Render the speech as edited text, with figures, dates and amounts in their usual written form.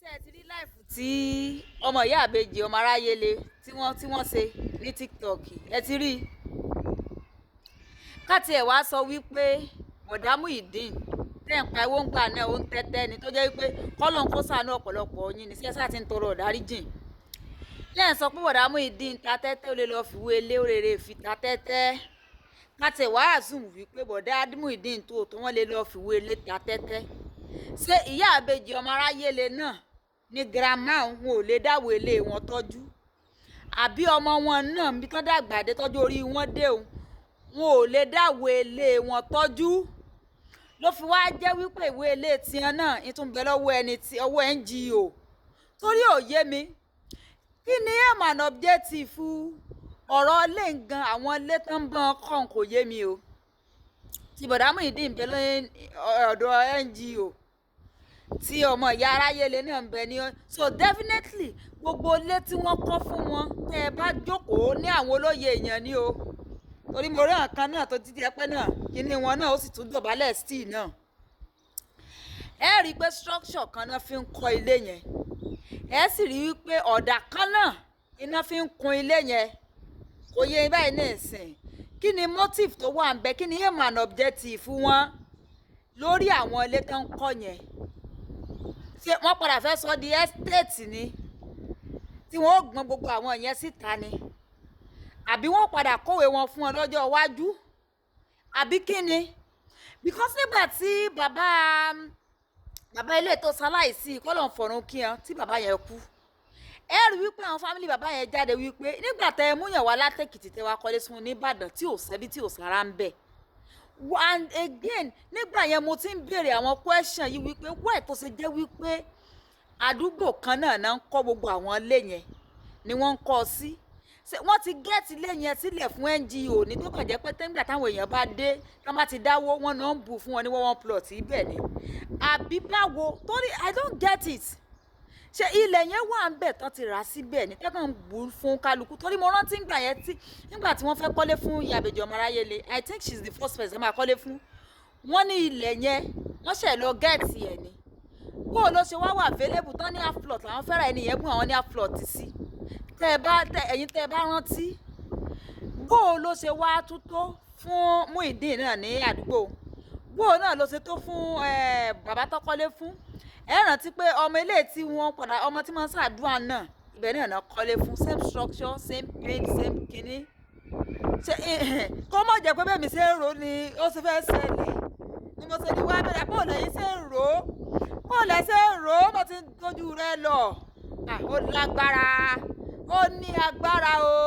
Ṣé ẹ ti rí live tí ọmọ ìyá àbejì ọmọ aráyé le tí wọ́n ṣe ní TikTok? Ẹ ti rí i. Ká tiẹ̀ wá sọ wípé bọ̀dá Muyideen tẹ́ ń pa owó ń gbà náà, ó ń tẹ́tẹ́ ni, tó jẹ́ wípé kọ́lọ́n kó ṣàánú ọ̀pọ̀lọpọ̀ yín ní sí ẹ sáà ti ń tọrọ ìdáríjìn. Lẹ́yìn sọ pé bọ̀dá Muyideen ta tẹ́tẹ́, ó lè lọ́ọ́ fìwé ilé òrèrè fi ta tẹ́tẹ́. Ká tiẹ̀ wá assume wípé bọ̀dá Muyideen tó tó wọ́n lè lọ́ọ́ fìwé ilé ta tẹ́tẹ́, ṣé ìyá àbejì ọmọ aráyé le náà ní grandma wọn ò lè dáwọ́ ilé wọn tọ́jú, àbí ọmọ wọn náà bí tán dàgbà dé, tọ́jú orí wọn dé òun, wọn ò lè dáwọ́ ilé wọn tọ́jú, ló fi wá jẹ́ wípé ìwé ilé tiwọn náà ń tún bẹ lọ́wọ́ ẹni tí ọwọ́ NGO? Torí ò yé mi, kí ni aim and objective ọ̀rọ̀ ilé gan, àwọn ilé tó ń bọ́n kọ́, kò yé mi o. Tí bọ̀dá Muyideen bẹ lọ́ ọ̀dọ̀ NGO, tí ọmọ ìyá aráyéle náà ń bẹ ní, so definitely gbogbo ilé tí wọ́n kọ́ fún wọn, tẹ́ ẹ bá jókòó ní àwọn olóye èèyàn ní o, torí mo rí nǹkan náà tó ti di ẹpẹ́ náà, kíní wọn náà ó sì tún dọ̀bálẹ̀ still náà. Ẹ rí i pé structure kan náà fi ń kọ́ ilé yẹn, ẹ sì rí i pé ọ̀dà kan náà iná fi ń kun ilé yẹn. Kò yé báyìí ní ìsìn, kí ni motive tó wà ń bẹ? Kí ni aim and objective wọn lórí àwọn ilé tó ń kọ́ yẹn? Ṣé wọ́n padà fẹ́ sọ di estate ni, tí wọ́n ó gbọ́n gbogbo àwọn yẹn síta ni, àbí wọ́n padà kówé wọn fún wọn lọ́jọ́ iwájú, àbí kí ni? Because nígbà tí bàbá bàbá ilé tó ṣaláìsí, kọ́lọ̀ ń fọ̀run kí hàn, tí bàbá yẹn kú, ẹ rí wípé àwọn family bàbá yẹn jáde wípé nígbà tẹ ẹ múyàn wá látẹ̀kìtì, tẹ wá kọ́lé sún ní Ìbàdàn tí ò sẹ́bí, tí ò sára ń bẹ̀. And again, nígbà yẹn mo ti ń béèrè àwọn question yìí wípé why tó ṣe jẹ́ wípé àdúgbò kan náà náà ń kọ́ gbogbo àwọn ilé yẹn ni wọ́n ń kọ́ sí. Ṣé wọ́n ti get ilé yẹn sílẹ̀ fún NGO ní, tó kàn jẹ́ pé tẹ́ńgbà táwọn èèyàn bá dé, tí wọ́n bá ti dáwó, wọ́n náà ń bù fún wọn ní one one plot ibẹ̀ ni, àbí báwo? Torí I don't get it. Ṣé ilẹ̀ yẹn wà ń bẹ̀ tán ti rà síbẹ̀ ní tẹ́kàn ń bù fún kálukú? Torí mo rántí ngbà yẹn tí nígbà tí wọ́n fẹ́ kọ́lé fún Ìyá ọmọ aráyé, I think she's the first person máa kọ́lé fún. Wọ́n ní ilẹ̀ yẹn, wọ́n ṣẹ̀ lọ get ẹ̀ ni. Bó ló ṣe wá wà available tán ní half plot làwọn fẹ́ràn, ẹni yẹn bùn àwọn ní half plot sí? Tẹ́ ẹ bá tẹ ẹ̀yin tẹ́ ẹ bá rántí, bó ló ṣe wá tún tó fún Muyideen náà ní àdúgbò, bó náà ló ṣe tó fún bàbá tó kọ́lé fún? Ẹ rántí pé ọmọ ilé tí wọ́n padà, ọmọ tí wọ́n ṣàdúrà náà, ibẹ̀ náà náà kọ́lé fún, same structure, same paint, same kinní. Ṣe kó mọ̀ jẹ́ pé bẹ́ẹ̀ mi ṣe ń rò ni ó ṣe fẹ́ ṣẹlẹ̀ ni mo ṣe ní wá bẹ̀rẹ̀? Bó lẹ́yìn ṣe ń rò ó? Bó lẹ́ ṣe ń rò ó? Mo ti ń tójú rẹ lọ. Ó lágbára, ó ní agbára o.